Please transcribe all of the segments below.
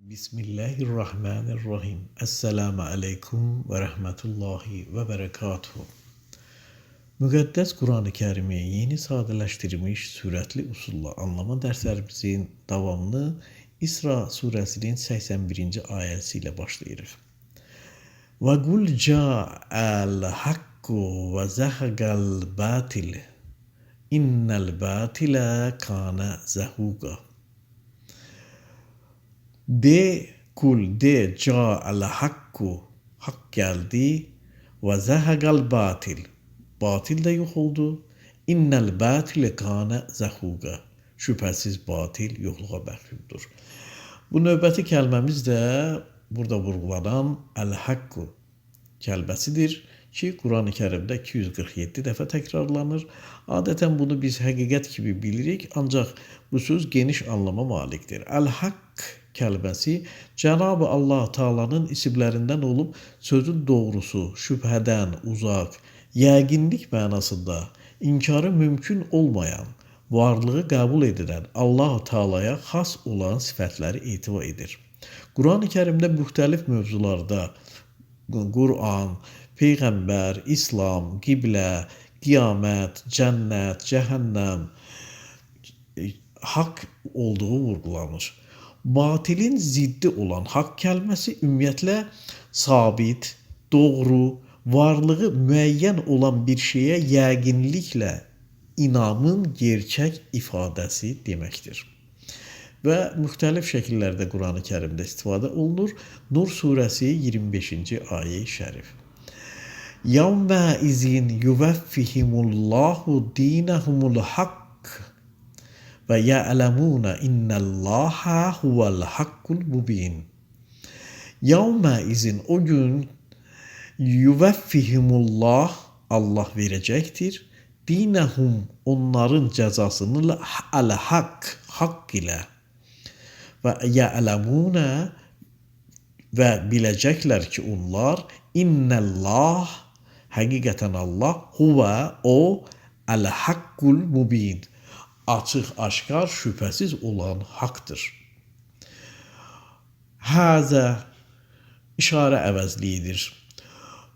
Bismillahirrahmanirrahim. Esselamu aleyküm ve rahmetullahi ve berekatuhu. Müqəddəs Qurani Kərimi yeni sadələşdirilmiş sürətli usulla anlama dərslərimizin davamını İsra surəsinin 81-ci ayəsi ilə başlayırıq. Və qul ca'al haqqu və zəhəqəl batil. İnnəl batilə kana zəhuqa. De kul de ca'al hakku hak geldi ve zehaqal batil batil de yok oldu. İnnel batile kana zehuga. Şüphesiz batil yoxluğa məhkumdur. Bu növbəti kəlməmiz də burada vurğulanan əl-haqqu kəlməsidir ki, Qurani Kərimdə 247 dəfə təkrarlanır. Adətən bunu biz həqiqət kimi bilirik, ancaq bu söz geniş anlama malikdir. Əl-haqq kəlməsi Cənab-ı Allah Taala'nın isimlərindən olub sözün doğrusu, şübhədən uzaq, yəqinlik mənasında inkarı mümkün olmayan, varlığı qəbul edilən Allah Taala'ya xas olan sifətləri etiva edir. Qurani Kərimdə müxtəlif mövzularda Quran, peyğəmbər, İslam, qiblə, qiyamət, cənnət, cəhənnəm haqq olduğu vurğulanır. Batilin ziddi olan haqq kəlməsi ümumiyyətlə sabit, doğru, varlığı müəyyən olan bir şeyə yəqinliklə inamın gerçək ifadəsi deməkdir. Və müxtəlif şəkillərdə Qurani Kərimdə istifadə olunur. Nur surəsi 25-ci ayə-i şərif. Yevmə izin yuvəffihimullahu dinəhumul haqq və ya'lemuna innallaha huvel hakkul mubin. Yevmə izin o gün yuvəffihimullah Allah verəcəkdir. Dinəhum onların cəzasını əl-haqq haqq ilə və ya'lemuna və biləcəklər ki onlar innəllah həqiqətən Allah huvə o əl-haqqul mubin açıq, aşkar, şübhəsiz olan haqdır. Həzə işarə əvəzliyidir.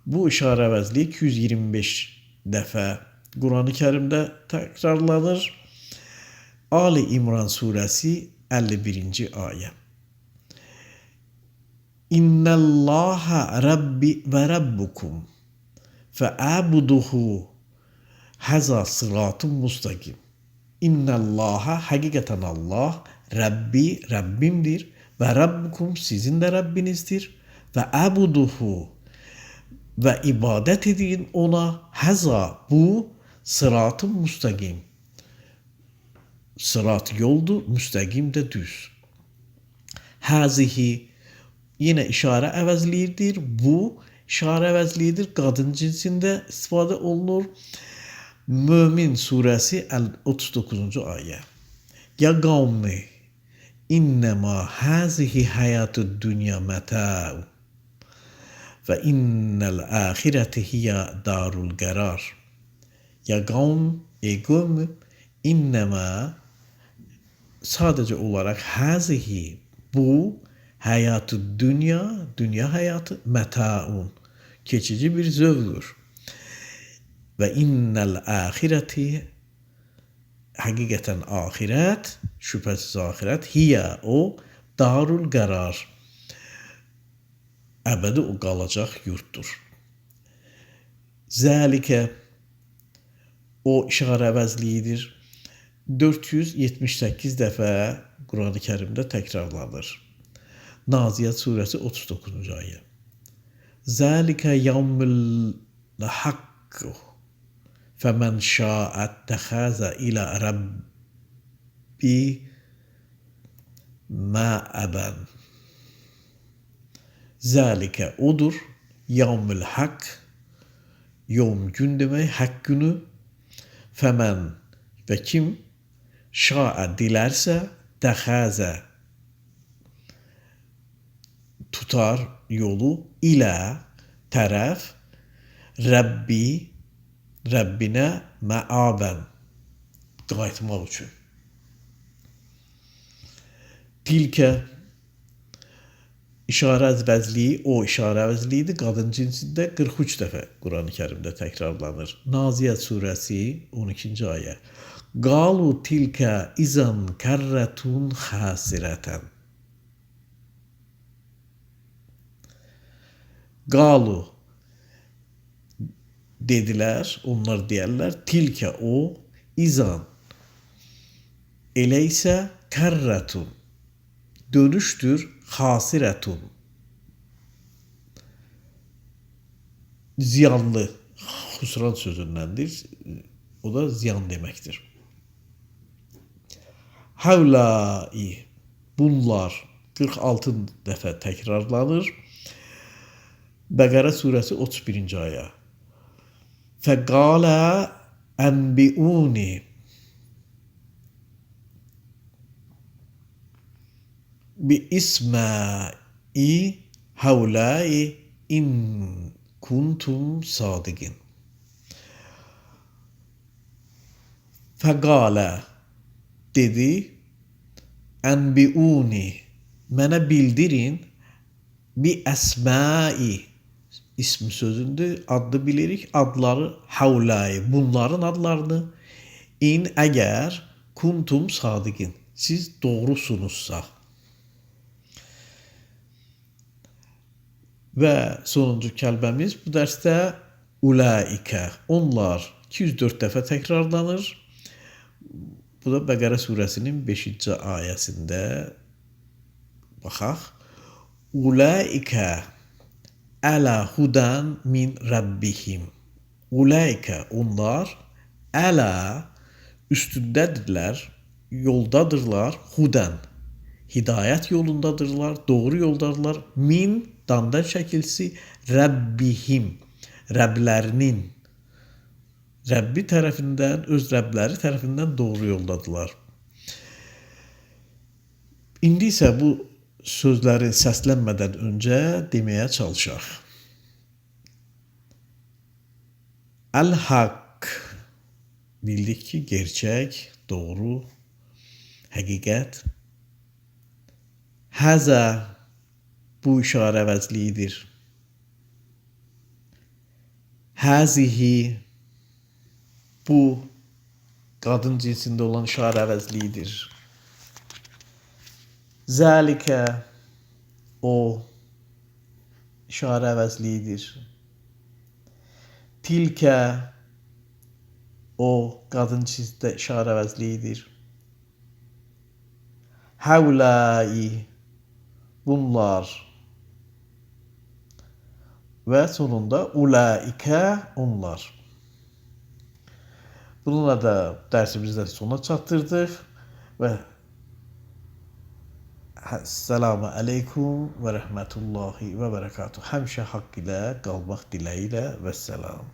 Bu işarə əvəzliyi 225 dəfə Qurani Kərimdə təkrarlanır. Ali İmran surəsi 51-ci ayə. İnnallaha rabbi və rabbukum fə'buduhu həza sıratun mustaqim. İnnallaha həqiqətən Allah Rəbbi Rəbbimdir və Rabbukum sizin də Rəbbinizdir və əbuduhu və ibadət edin ona həza bu sıratın müstəqim. Sırat yoldur, müstəqim də düz. Həzihi yenə işarə əvəzliyidir. Bu işarə əvəzliyidir. Qadın cinsində istifadə olunur. Mömin surəsi 39-cu ayə. Ya qavmi innema hazihi hayatud dunya mata'u və innel axireti hiyə darul qərar. Ya qavm, ey qövm, innema sadəcə olaraq hazihi bu həyatı dünya, dünya həyatı metaun keçici bir zövqdür. Və innel axireti həqiqətən axirət, şübhəsiz axirət hiyə o darul qərar əbədi o qalacaq yurddur. Zəlikə o işarə əvəzliyidir. 478 dəfə Qurani Kərimdə təkrarlanır. Naziyyat surəsi 39-cu ayə. Zəlikə yevmul haqq fəmən şa'ə ittəxəzə ilə rəbbi məəbən. Zəlikə odur. Yevmül haqq yevm gün demək, haqq günü. Fəmən və kim şa'ə dilərsə dəxəzə tutar yolu ilə tərəf Rəbbi Rəbbinə məabən qayıtmaq üçün. Tilkə İşarə əvəzliyi, o işarə əvəzliyidir. Qadın cinsində 43 dəfə Qurani Kərimdə təkrarlanır. Naziyyat surəsi 12-ci ayə. Qalu tilkə izan kərrətun xasirətən. Qalu dedilər, onlar deyərlər, tilkə o, izan elə isə kərrətun dönüşdür, xasirətun ziyanlı, xüsran sözündəndir. O da ziyan deməkdir. Həvlai bunlar 46 dəfə təkrarlanır. Bəqərə surəsi 31-ci ayə. Fəqalə ənbiuni bi ismai həvlai in kuntum sadiqin. Fəqalə dedi, ənbiuni mənə bildirin, bi əsmai ism sözündür, adlı bilirik, adları həvlai, bunların adlarını, in əgər kuntum sadiqin, siz doğrusunuzsa. Və sonuncu kəlməmiz bu dərsdə ulaikə, onlar 204 dəfə təkrarlanır. Bu da Bəqərə surəsinin 5-ci ayəsində baxaq. Ulaikə ələ hudan min rəbbihim. Ulaikə onlar ələ üstündədirlər, yoldadırlar, hudan hidayət yolundadırlar, doğru yoldadırlar. Min dandan şəkilsi rəbbihim, rəblərinin, Rəbbi tərəfindən, öz rəbləri tərəfindən doğru yoldadırlar. İndi isə bu sözləri səslənmədən öncə deməyə çalışaq. Əl-Haqq bildik ki, gerçək, doğru, həqiqət. Həzə bu işarə əvəzliyidir. Həzihi bu qadın cinsində olan işarə əvəzliyidir. Zəlikə o işarə əvəzliyidir. Tilkə o qadın cinsində işarə əvəzliyidir. Həvlai bunlar və sonunda ulaikə onlar. Bununla da dərsimizdə sona çatdırdıq və Selamu aleykum və rəhmətullahi və bərəkatuhu. Həmişə haqq ilə qalmaq diləyi ilə və səlam.